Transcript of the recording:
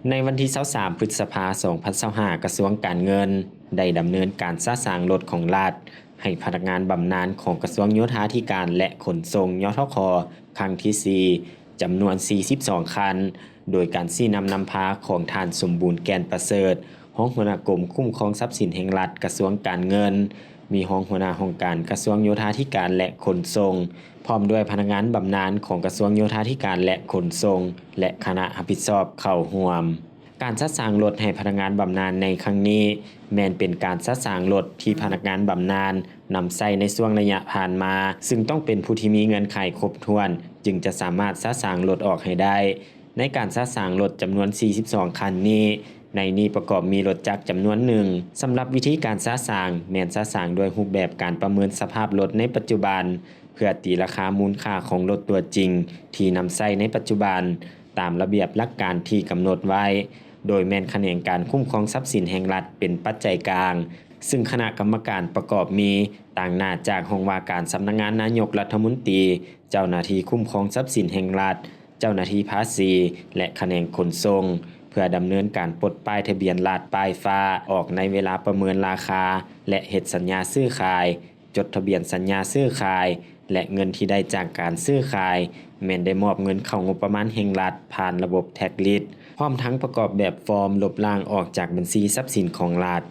ໃນວັນທີຊາວສາມ ພຶດສະພາ ສອງພັນຊາວຫ້າ ກະຊວງການເງິນ ໄດ້ດຳເນີນການສະສາງລົດຂອງລັດ ໃຫ້ພະນັກງານບຳນານຂອງກະຊວງໂຍທາທິການ ແລະ ຂົນສົ່ງ ຍທຂ ຄັ້ງທີສີ່ ຈຳນວນສີ່ສິບສອງຄັນ ໂດຍການຊີ້ນຳນຳພາຂອງທ່ານ ສົມບູນ ແກ່ນປະເສີດ ຮອງຫົວໜ້າກົມຄຸ້ມຄອງຊັບສິນແຫ່ງລັດ ກະຊວງການເງິນ, ມີຮອງຫົວໜ້າຫ້ອງການກະຊວງໂຍທາທິການ ແລະ ຂົນສົ່ງ ພ້ອມດ້ວຍພະນັກງານບຳນານຂອງກະຊວງໂຍທາທິການ ແລະ ຂົນສົ່ງ ແລະ ຄະນະຮັບຜິດຊອບເຂົ້າຮ່ວມ. ການສະສາງລົດໃຫ້ພະນັກງານບຳນານໃນຄັ້ງນີ້ ແມ່ນເປັນການສະສາງລົດທີ່ພະນັກງານບຳນານນຳໃຊ້ໃນຊ່ວງໄລຍະຜ່ານມາ, ຊຶ່ງຕ້ອງເປັນຜູ້ທີ່ມີເງື່ອນໄຂຄົບຖ້ວນ ຈຶ່ງຈະສາມາດສະສາງລົດອອກໃຫ້ໄດ້. ໃນການສະສາງລົດຈຳນວນສີ່ສິບສອງຄັນນີ້, ໃນນີ້ປະກອບມີລົດຈັກຈຳນວນໜຶ່ງ. ສຳລັບວິທີການສະສາງ ແມ່ນສະສາງດ້ວຍຮູບແບບການປະເມີນສະພາບລົດໃນປັດຈຸບັນ ເພື່ອຕີລາຄາມູນຄ່າຂອງລົດຕົວຈິງທີ່ນຳໃຊ້ໃນປັດຈຸບັນ ຕາມລະບຽບຫຼັກການທີ່ກຳນົດໄວ້, ໂດຍແມ່ນຂະແໜງການຄຸ້ມຄອງຊັບສິນແຫ່ງລັດເປັນປັດໄຈກາງ, ຊຶ່ງຄະນະກຳມະການປະກອບມີ ຕາງໜ້າຈາກຫ້ອງວ່າການສຳນັກງານນາຍົກລັດຖະມົນຕີ, ເຈົ້າໜ້າທີ່ຄຸ້ມຄອງຊັບສິນແຫ່ງລັດ, ເຈົ້າໜ້າທີ່ພາສີ ແລະ ຂະແໜງຂົນສົ່ງ ເພື່ອດຳເນີນການປົດປ້າຍທະບຽນລັດ ປ້າຍຟ້າ ອອກໃນເວລາປະເມີນລາຄາ ແລະ ເຮັດສັນຍາຊື້ຂາຍ, ຈົດທະບຽນສັນຍາຊື້ຂາຍ ແລະ ເງິນທີ່ໄດ້ຈາກການຊື້ຂາຍ ແມ່ນໄດ້ມອບເງິນເຂົ້າງົບປະມານແຫ່ງລັດ ຜ່ານລະບົບແທັກລິດ ພ້ອມທັງປະກອບແບບຟອມລົບລ້າງອອກຈາກບັນຊີຊັບສິນຂອງລັດ.